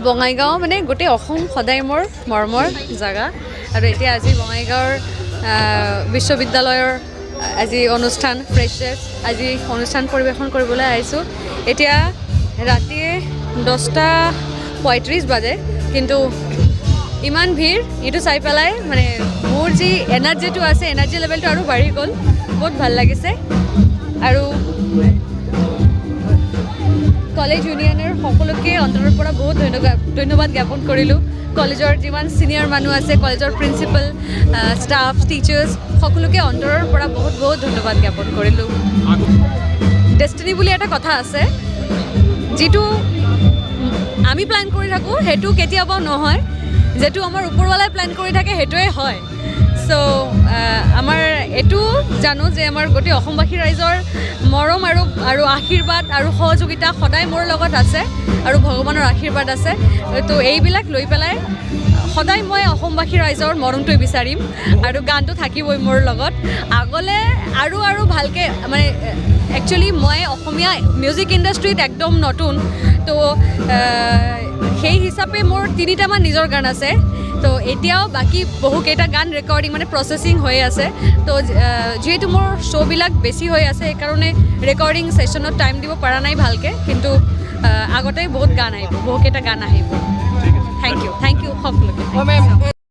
বঙাইগাঁও মানে গোটেই অসম সদায় মোৰ মৰমৰ জেগা। আৰু এতিয়া আজি বঙাইগাঁৱৰ বিশ্ববিদ্যালয়ৰ আজি অনুষ্ঠান, ফ্ৰেচাৰ্ছ, আজি অনুষ্ঠান পৰিৱেশন কৰিবলৈ আহিছোঁ। এতিয়া ৰাতিয়ে 10টা 35 বাজে, কিন্তু ইমান ভিৰ, এইটো চাই পেলাই মানে মোৰ যি এনাৰ্জিটো আছে, এনাৰ্জি লেভেলটো আৰু বাঢ়ি গ'ল। বহুত ভাল লাগিছে। আৰু কলেজ ইউনিয়নৰ সকলোকে অন্তৰৰ পৰা বহুত ধন্যবাদ ধন্যবাদ জ্ঞাপন কৰিলোঁ। কলেজৰ যিমান ছিনিয়ৰ মানুহ আছে, কলেজৰ প্ৰিন্সিপাল, ষ্টাফ, টিচাৰ্ছ, সকলোকে অন্তৰৰ পৰা বহুত বহুত ধন্যবাদ জ্ঞাপন কৰিলোঁ। ডেষ্টিনি বুলি এটা কথা আছে, যিটো আমি প্লেন কৰি থাকোঁ সেইটো কেতিয়াবা নহয়, যিটো আমাৰ ওপৰৱালাই প্লেন কৰি থাকে সেইটোৱে হয়। চ' আমাৰ এইটো জানো যে আমাৰ গোটেই অসমবাসী ৰাইজৰ মৰম আৰু আশীৰ্বাদ আৰু সহযোগিতা সদায় মোৰ লগত আছে আৰু ভগৱানৰ আশীৰ্বাদ আছে। তো এইবিলাক লৈ পেলাই সদায় মই অসমবাসী ৰাইজৰ মৰমটোৱে বিচাৰিম আৰু গানটো থাকিবই মোৰ লগত। আগলৈ আৰু ভালকৈ, মানে একচুৱেলি মই অসমীয়া মিউজিক ইণ্ডাষ্ট্ৰীত একদম নতুন, তো সেই হিচাপে মোৰ তিনিটামান নিজৰ গান আছে। তো এতিয়াও বাকী বহুকেইটা গান ৰেকৰ্ডিং, মানে প্ৰচেছিং হৈ আছে। তো যিহেতু মোৰ শ্ব'বিলাক বেছি হৈ আছে, সেইকাৰণে ৰেকৰ্ডিং ছেশ্যনত টাইম দিব পৰা নাই ভালকৈ। কিন্তু আগতে বহুত গান আহিব, বহুকেইটা গান আহিব। Thank U, thank U সকলোকে।